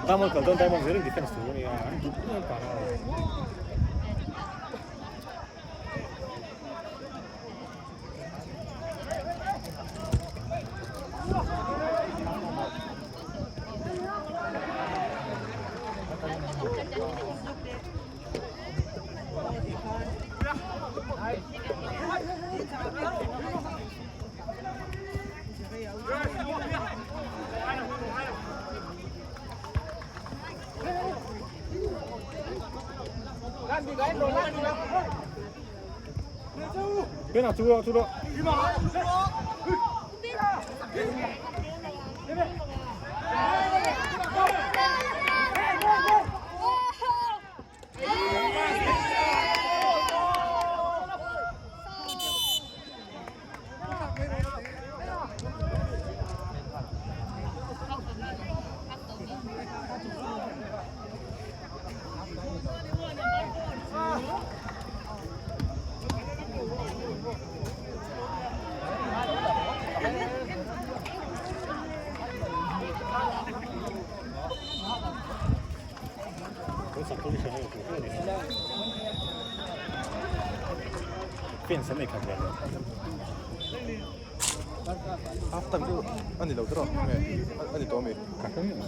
Diamond kal dawn Diamond zelin defense tur a nia an duh em tana. Bên nào chú đó, chú đó. Fence an nei khat ve lo. Half time chu a ni lo tawh nge a ni tawh a mi? Ka hre miah lo.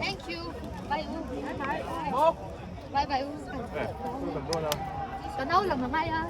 Thank you. Bye. Bye bye. Ka nau lam a ngai a.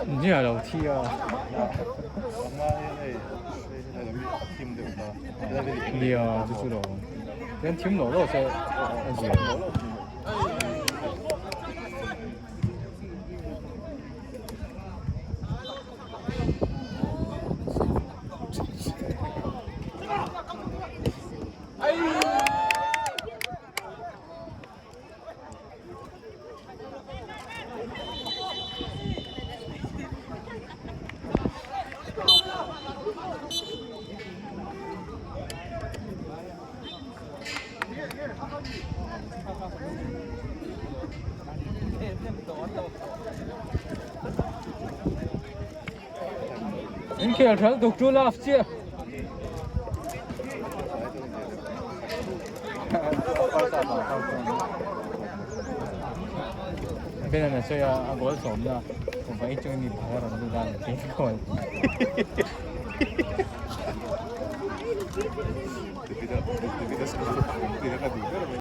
Nge lo thi a. Nia chu chu lo. Kan thim lo lo se a zia. khel tha lutuk chu last chiah. Ben a sawi a a goal sawmna kum pahnih chungin mi pakhat a rawn lut a an ti goal.